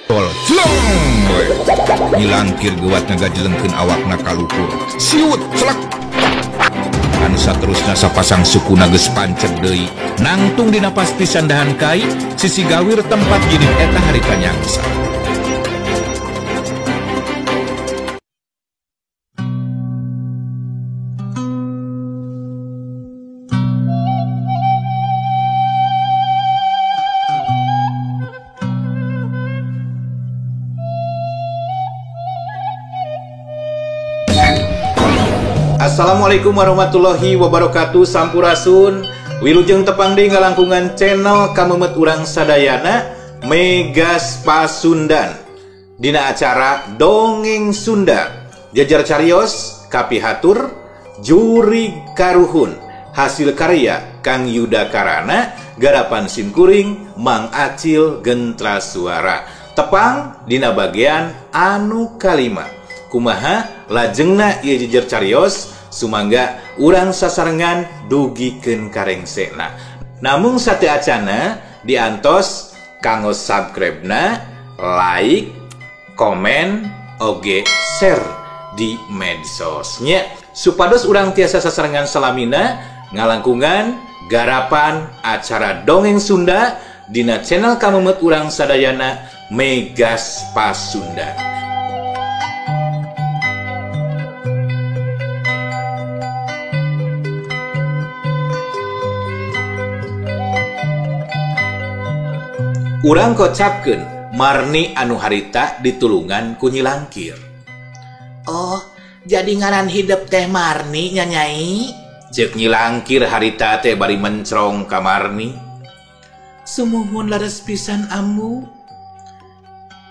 Tol jleng we. Nyi Langkir geuwat ngagajelengkeun awakna ka luhur. Siut celek. Anu saterusna sapasang sukuna geus panceg deui. Nangtung dina pasti sandahan kai, sisi gawir tempat jidik eta harita nyangsa. Assalamualaikum warahmatullahi wabarakatuh. Sampurasun. Wilujeng tepang deui ngalangkungan channel kamemet urang sadayana Megas Pasundan. Dina acara Dongeng Sunda. Jajar carios kapihatur juri karuhun. Hasil karya Kang Yuda Karana, garapan simkuring Mang Acil Gentra Suara. Tepang dina bagian anu kalima. Kumaha lajengna ieu jejer carios sumangga urang sasarengan dugikeun karengsena. Namung sate acana diantos kanggo subscribe-na, like, komen, oge share di medsosnya supados urang tiasa sasarengan salamina ngalangkungan garapan acara Dongeng Sunda dina channel kamemet urang sadayana Megas Pasundan. Urang kocapkeun Marni anu harita ditulungan ku Nyi Langkir. Oh, jadi ngaran hidep teh Marni nya Nyai? Ceuk Nyi Langkir harita teh bari mencrong ka Marni. Sumuhun leres pisan ambu.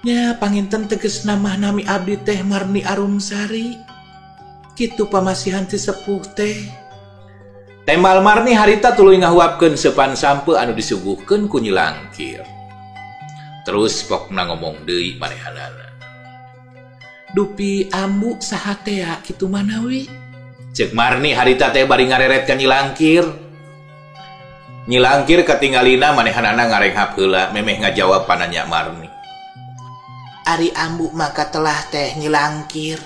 Nya panginten tegesna mah nami abdi teh Marni Arumsari. Kitu pamasihan ti sepuh teh. Tembal Marni harita tuluy ngahuapkeun seupan sampe anu disuguhkeun ku Nyi Langkir. Terus pokna ngomong deui manehanana. Dupi ambu saha tea kitu manawi? Ceuk Marni harita teh bari ngareret ka Nyi Langkir. Nyi Langkir katingalina manehanana ngarenghap heula memeh ngajawab pananya Marni. Ari ambu maka telah teh Nyi Langkir.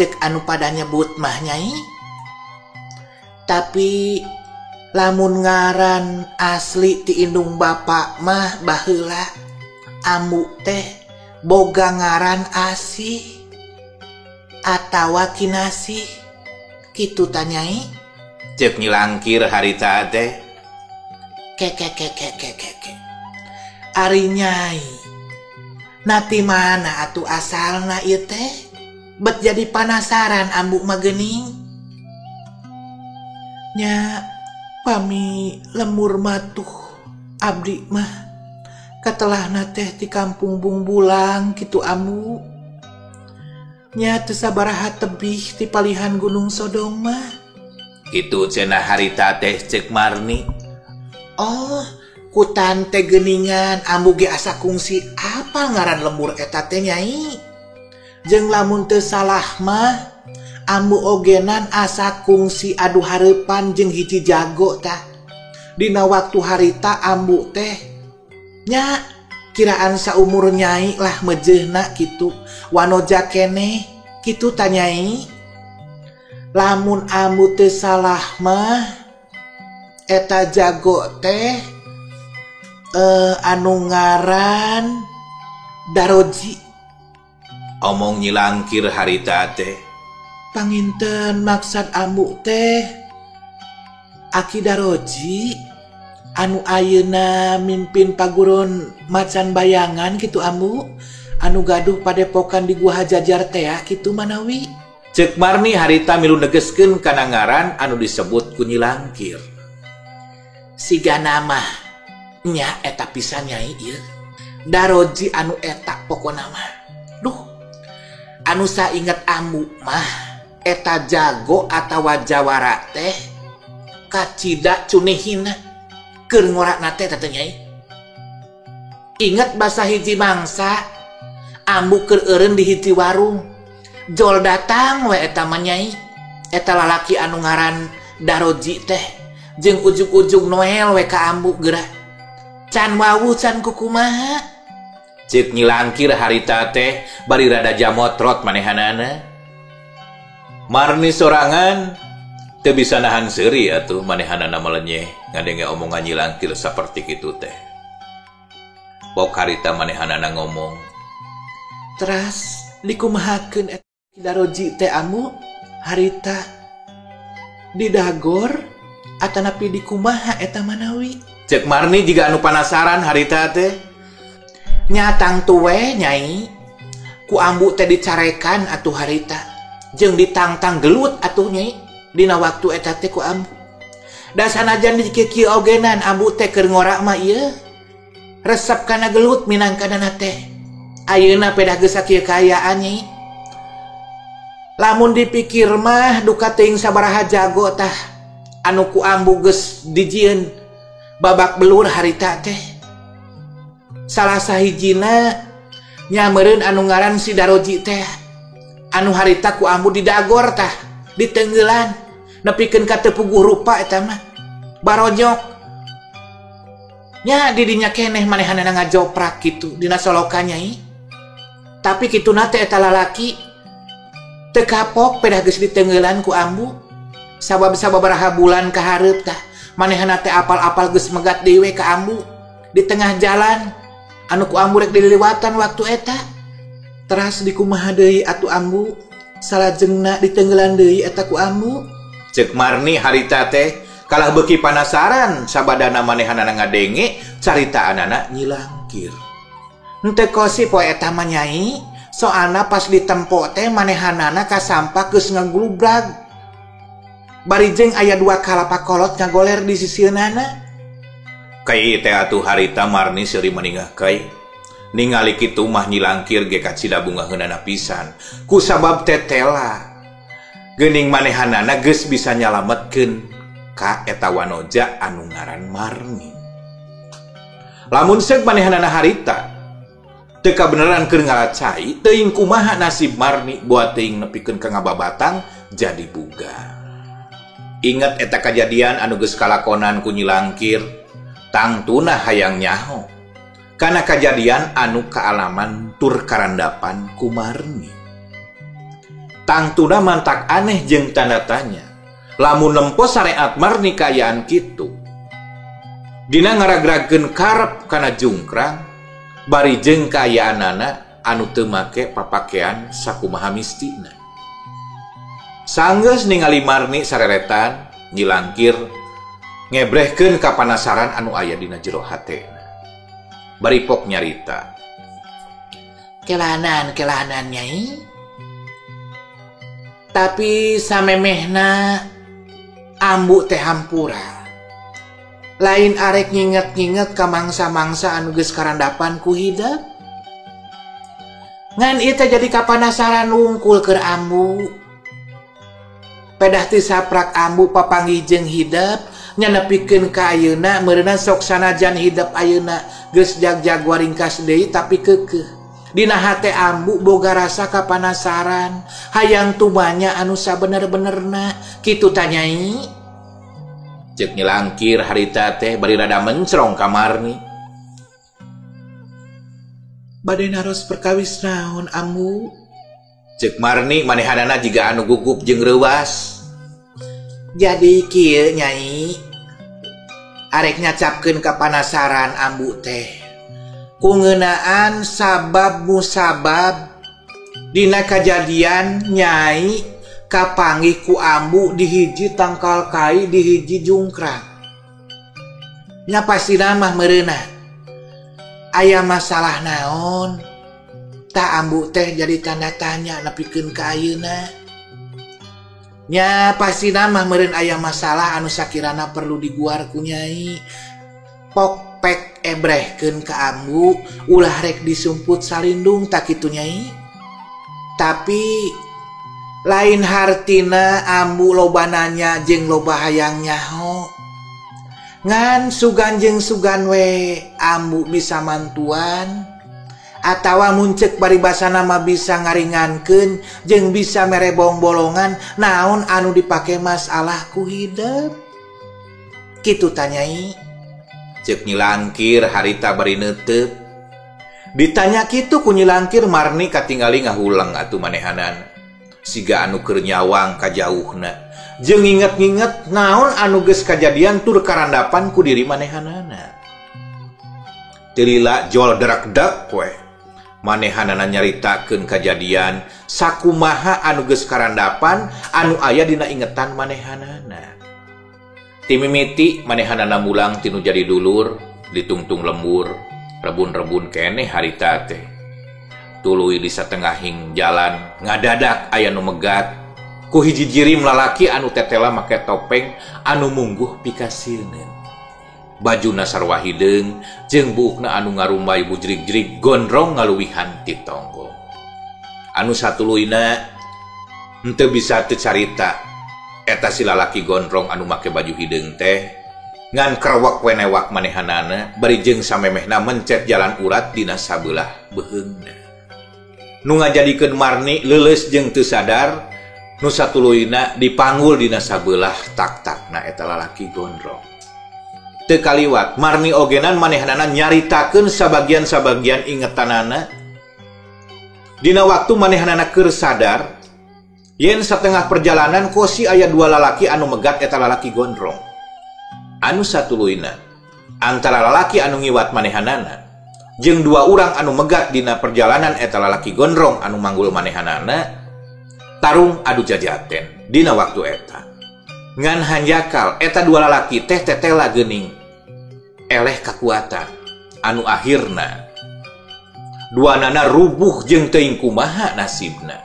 Ceuk anu pada nyebut mah Nyai. Tapi lamun ngaran asli ti indung bapak mah baheula ambu teh boga ngaran Asih atawa Kinasih kitu tanyai. Ceuk Nyi Langkir harita teh. Ke ke ke ke ke ke ke. Ari Nyai nati mana atuh asalna ieu teh? Bet jadi panasaran ambu mah geuning. Nya pami lemur matuh abdi mah katelahna teh ti kampung Bungbulang kitu ambu. Nya teu sabaraha tebih ti palihan Gunung Sodong mah. Kitu cenah harita teh ceuk Marni. Oh, ku tante geuningan ambu ge asa kungsi apa ngaran lembur eta teh Nyai? Jeung lamun teu salah mah ambu ogenan asa kungsi adu hareupan jeung hiji jago tah. Dina waktu harita ambu teh nya kiraan saumur Nyai lah mejehna kitu wanoja keneh kitu ta Nyai. Lamun ambu teu salah mah eta jago teh anu ngaran Daroji. Omong Nyi Langkir harita teh. Panginten maksad ambu teh Aki Daroji anu ayeuna mimpin paguron macan bayangan kitu ambu, anu gaduh padepokan di Guha Jajar teh kitu manawi. Ceuk Marni harita milu negeskeun kana ngaran anu disebut ku Nyi Langkir. Sigana mah nya eta pisan Nyai ieu. Daroji anu eta pokona mah. Duh, anu sainget ambu mah eta jago atawa jawara teh kacida cunihina keur ngorakna teh teh Nyai. Inget basa hiji mangsa ambu keur eureun di hiji warung. Jol datang we eta mah Nyai. Eta lalaki anu ngaran Daroji teh jeung ujug-ujug Noel we ka ambu geura. Can wawuh can kukumaha. Ceuk Nyi Langkir harita teh bari rada jamotrot manehanana. Marni sorangan teu bisa nahan seuri atuh manehanana melenyeh ngadenge omongan Nyi Langkir saperti kitu teh. Pok harita manehanana ngomong. Teras dikumahakeun eta Ki Daroji teh Ambu harita didagor atanapi dikumaha eta manawi. Cek Marni jiga anu panasaran harita teh. Nyatang tuwe nyai ku ambu teh dicarekan atuh harita jeung ditangtang gelut atuh nyai dina waktu eta teh ku ambu. Da sanajan dikieu ogenan ambu teh keur ngorak mah ieu resep kana gelut minangkana teh. Ayeuna pedah geus sakieu kaayaan nyai. Lamun dipikir mah duka teuing sabaraha jago tah anu ku ambu geus dijieun babak belur harita teh. Salah sahijina nyameureun anu ngaran si Daroji teh anu harita ku ambu didagor tah ditenggelan nepikeun ka teu puguh rupa eta mah baronyok nya didinya keneh manehanana ngajoprak kitu dina solokan nyai. Tapi kituna teh eta lalaki teu kapok pedah geus ditenggelan ku ambu sabab sababaraha bulan kahareup tah manehna teh apal-apal geus megat deui we ka ambu di tengah jalan anu ku ambu rek dililiwatan waktu eta. Teras dikumaha deui atuh ambu salajengna ditenggelan deui eta ku ambu. Ceuk Marni harita teh kalah beuki panasaran sabadana manehanana ngadenge caritaanana Nyi Langkir. Henteu kosi poe eta mah nyai, soalna pas ditempo teh manehanana kasampak geus ngaglubrag. Bari jeung aya dua kalapa kolot ngagoler di sisieunana. Kai teh atuh harita Marni seuri meningah kai. Ningali kitu mah Nyi Langkir ge kacida bungaheunana pisan. Ku sabab tetela. Geuning manehanana geus bisa nyalametkeun ka eta wanoja anu ngaran Marni. Lamun seug manehanana harita teu kabeneran keur ngaracai, teuing kumaha nasib Marni buat teuing nepikeun ka ngababatang jadi buga. Ingat eta kajadian anu geus kalakonan ku Nyi Langkir, tangtuna hayang nyaho kana kajadian anu kaalaman tur karandapan ku Marni. Tangtuna mantak aneh jeung tanda tanya. Lamun nempo sareat Marni kaayaan kitu. Dina ngaragragkeun karep kana jungkrang, bari jeung kaayaanana anu teu make papakean sakumaha mistina. Sanggeus ningali Marni sareretan, Nyi Langkir ngebrehkeun kapanasaran anu aya dina jero hatena. Bari pok nyarita. Kelanan-kelanan nyai. Tapi samemehna ambu teh hampura. Lain arek nginget-nginget ka mangsa-mangsa anu geus karandapan ku hidep. Ngan ieu teh jadi kapanasaran wungkul keur ambu. Pedah ti saprak ambu papanggih jeung hidep nyanepikeun ka ayeuna meureunna sok sanajan hidep ayeuna geus jag-jag waringkas deui tapi keukeuh. Dina hate ambu boga rasa kapanasaran hayang tumanya anu sabener-benerna kitu tanyai. Ceuk Nyi Langkir harita teh bari rada mencrong ka Marni. Bade naros perkawis naon ambu? Ceuk Marni manehanana jiga anu gugup jeung reuwas. Jadi kieu nyai, arek nyacapkeun kapanasaran ambu teh ku ngeunaan sabab musabab dina kajadian nyai kapanggih ku ambu di hiji tangkal kai di hiji jungkrang. Nya pastina mah meureunna aya masalah naon ta ambu teh jadi tanda tanya nepikeun ka ayeuna. Nya pastina mah meureun aya masalah anu sakirana perlu diguar ku nyai. Pok pek ebrehkeun ka ambu ulah rek disumput salindung tak kitu nyai. Tapi lain hartina ambu loba nanya jeung loba hayang nyaho. Ngan sugan jeung sugan we ambu bisa mantuan atawa muncek paribasana mah bisa ngaringankeun jeung bisa mere bong-bolongan naon anu dipake masalah ku hidep. Kitu tanyai. Ceuk Nyi Langkir harita bari neuteup. Ditanya kitu ku Nyi Langkir Marni katingali ngahuleng atuh manehanana. Siga anu keur nyawang kajauhna. Jeung nginget-nginget naon anu geus kajadian tur karandapan ku diri manehanana. Teu lila jol derak-dek we. Manehanana nyaritakeun kajadian sakumaha anu geus karandapan anu aya dina ingetan manehanana. Ti mimiti manehanana mulang tinu jadi dulur ditungtung lembur rebun-rebun keneh harita teh. Tuluy di satengahing jalan ngadadak aya nu megat ku hiji jirim lalaki anu tetela make topeng anu mungguh pikasieun. Bajuna sarwa hideung jeung buukna anu ngarumbay bujrig-jrig gondrong ngaluwihan ti tonggo. Anu satuluyna henteu bisa teu carita eta si lalaki gondrong anu make baju hideung teh ngan kerewek we newak manehanana bari jeung samemehna mencet jalan urat dina sabelah beuheungna. Nu ngajadikeun Marni leuleus jeung teu sadar nu satuluyna dipanggul dina sabelah tak-takna eta lalaki gondrong. Teu kaliwat Marni ogenan manehanana nyaritakeun sabagian-sabagian ingetanana dina waktu manehanana keur sadar yen satengah perjalanan kosi aya dua lalaki anu megat eta lalaki gondrong. Anu satuluyna antara lalaki anu ngiwat manehanana jeung dua urang anu megat dina perjalanan eta lalaki gondrong anu manggul manehanana tarung adu jajaten dina waktu eta. Ngan hanjakal eta dua lalaki teh tetela geuning eleh kakuatan anu akhirna duanana rubuh jeung teuing kumaha nasibna.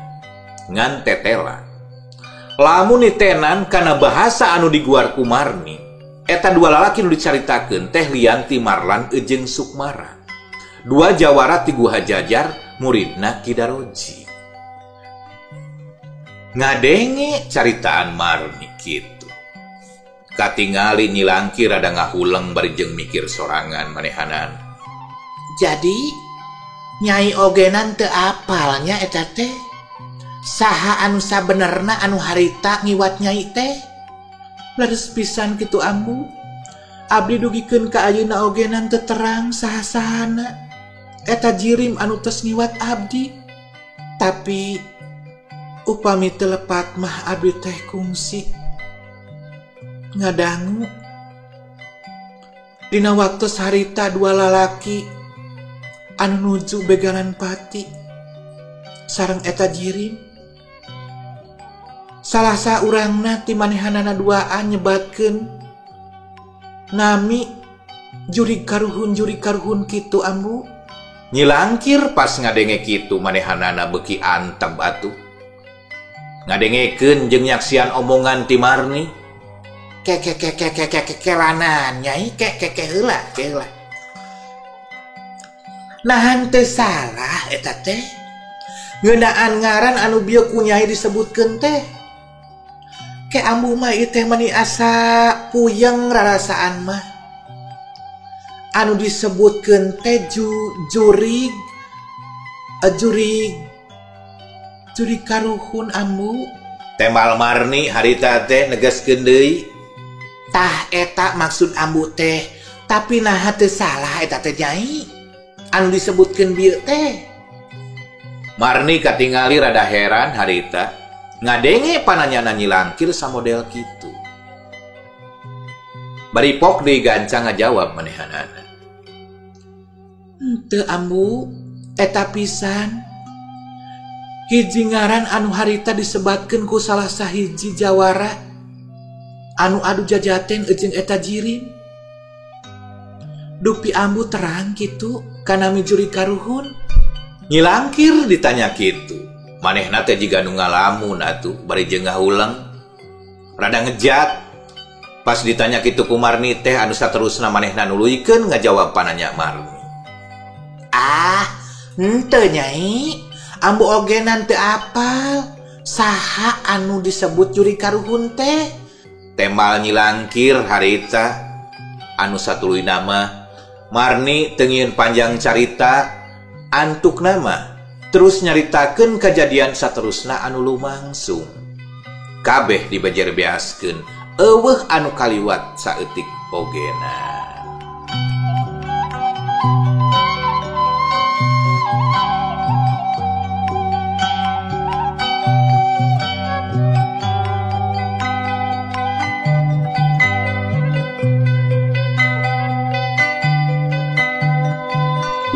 Ngan tetela lamun nitenan kana bahasa anu diguar ku Marni eta dua lalaki nu dicaritakeun teh lianti Marlan jeung Sukmara, dua jawara ti Guha Jajar muridna Ki Daroji. Ngadenge caritaan Marni kitu katingali Nyi Langkir rada ngahuleng bari jeung mikir sorangan manehanan. Jadi Nyai ogenan teu apalnya eta teh saha anu sabenerna anu harita ngiwat Nyai teh? Leres pisan kitu ambu. Abdi dugikeun ka ayeuna ogenan teu terang saha-sahana eta jirim anu tos ngiwat abdi. Tapi upami teu lepat mah abdi teh kungsi ngadangu dina waktu harita dua lalaki anu nuju begalan pati sareng eta jirim. Salah saurangna ti manehanana duaan nyebatkeun nami jurig karuhun kitu ambu. Nyi Langkir pas ngadenge kitu manehanana beuki antep atuh. Ngadengekeun jeung nyaksian omongan ti Marni. Ke ke ke ke ke ke kelanan Nyai ke ke ke heula ke heula. Nahan teu salah eta teh. Ngeunaan ngaran anu bieu ku Nyai disebutkeun teh. Ke ambu mah ieu teh mani asa puyeng rarasaan mah. Anu disebutkeun teh jurig jurig jurig karuhun ambu. Tembal Marni harita teh negaskeun deui. Tah eta maksud ambu teh, tapi naha teu salah eta teh Nyai. Anu disebutkeun bieu teh. Marni katingali rada heran harita ngadenge pananyana Nyi Langkir samodel kitu. Bari pok deui gancang ngajawab manehanana. Henteu ambu, eta pisan. Hiji ngaran anu harita disebatkeun ku salah sahiji jawara anu adu jajaten jeung eta jirim. Dupi ambu terang kitu kana mijuri karuhun. Nyi Langkir ditanya kitu. Manehna teh jiga nu ngalamun atuh bari jeung ngahuleng. Rada ngejat. Pas ditanya kitu ku Marni teh anu saterusna manehna nuluykeun ngajawab pananya Marni. Ah, henteu Nyai. Ambu ogenan teu apal saha anu disebut juri karuhun teh. Tembal Nyi Langkir harita anu satuluyna mah Marni teu ngieun panjang carita antukna mah terus nyaritakeun kajadian saterusna anu lumangsung. Kabeh dibejer beaskeun eueuh anu kaliwat saeutik ogena.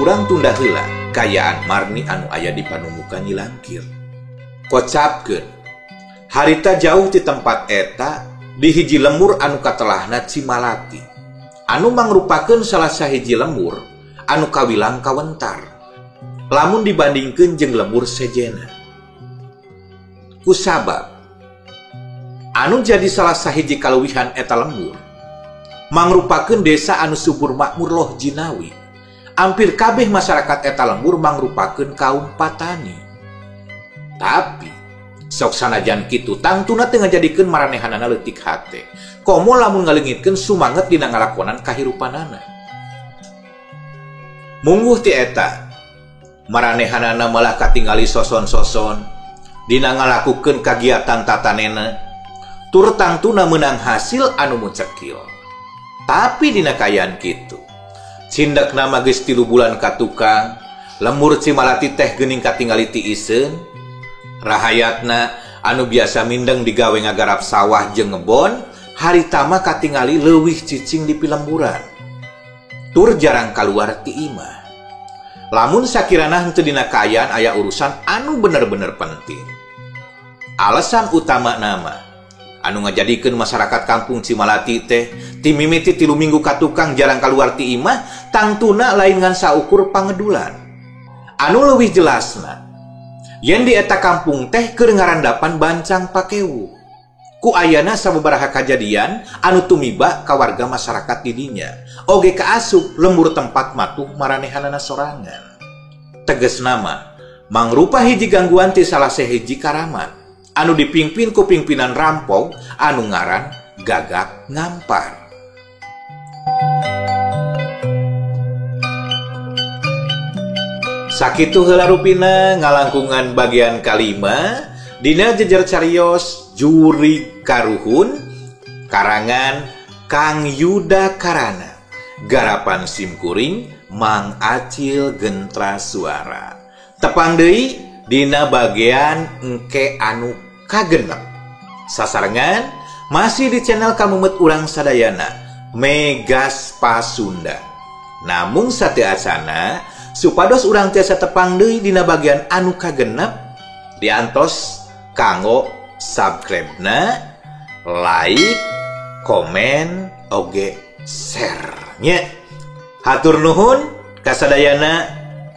Urang tunda heula kayaan Marni anu aya di panumukan Nyi Langkir. Kocapkeun harita jauh ti tempat eta di hiji lembur anu katelahna Cimalati anu mangrupakeun salah sahiji lembur anu kawilang kawentar lamun dibandingkeun jeung lembur sejena. Kusabab anu jadi salah sahiji kaluwihan eta lembur mangrupakeun desa anu subur makmur loh jinawi. Hampir kabeh masyarakat eta lembur mangrupakeun kaum patani. Tapi sok sanajan kitu tangtuna teu ngajadikeun maranehanana leutik hate. Komo lamun ngaleungitkeun sumanget dina ngalakonan kahirupanana. Mungguh ti eta maranehanana malah katingali soson-soson dina ngalakukeun kagiatan tatanena tur tangtuna meunang hasil anu mucekil. Tapi dina kaayaan kitu cindak nama geus 3 bulan ka tukang lembur Cimalati teh geuning katingali ti iseun. Rahayatna anu biasa mindeng digawe ngagarap sawah jeung ngebon harita mah katingali leuwih cicing di pilemburan tur jarang kaluar ti imah. Lamun sakirana henteu dina kaayaan aya urusan anu bener-bener penting. Alasan utama nama anu ngajadikeun masyarakat kampung Cimalati teh ti mimiti 3 minggu ka tukang jarang kaluar ti imah tangtuna lain ngan saukur pangedulan. Anu leuwih jelasna yen di eta kampung teh keur ngarandapan bancang pakewu. Ku ayana sababaraha kajadian anu tumiba ka warga masyarakat di dinya. Oge kaasup lembur tempat matuh maranehanana sorangan. Tegesna mah mangrupa hiji gangguan ti salah sahiji karamat anu dipimpin ku pimpinan rampok anu ngaran Gagak Ngampar. Sakitu heula rupina ngalangkungan bagian kalima dina jejer carios Jurig Karuhun karangan Kang Yuda Karana garapan simkuring Mang Acil Gentra Suara. Tepang deui dina bagian engke anu kagenep. Sasarengan masih di channel Kamumet urang sadayana Megas Pasunda. Namung sateu acana supados urang tiasa tepang deui dina bagian anu kagenep diantos kanggo subscribe-na, like, komen, oge share nya. Hatur nuhun kasadayana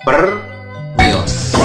permios.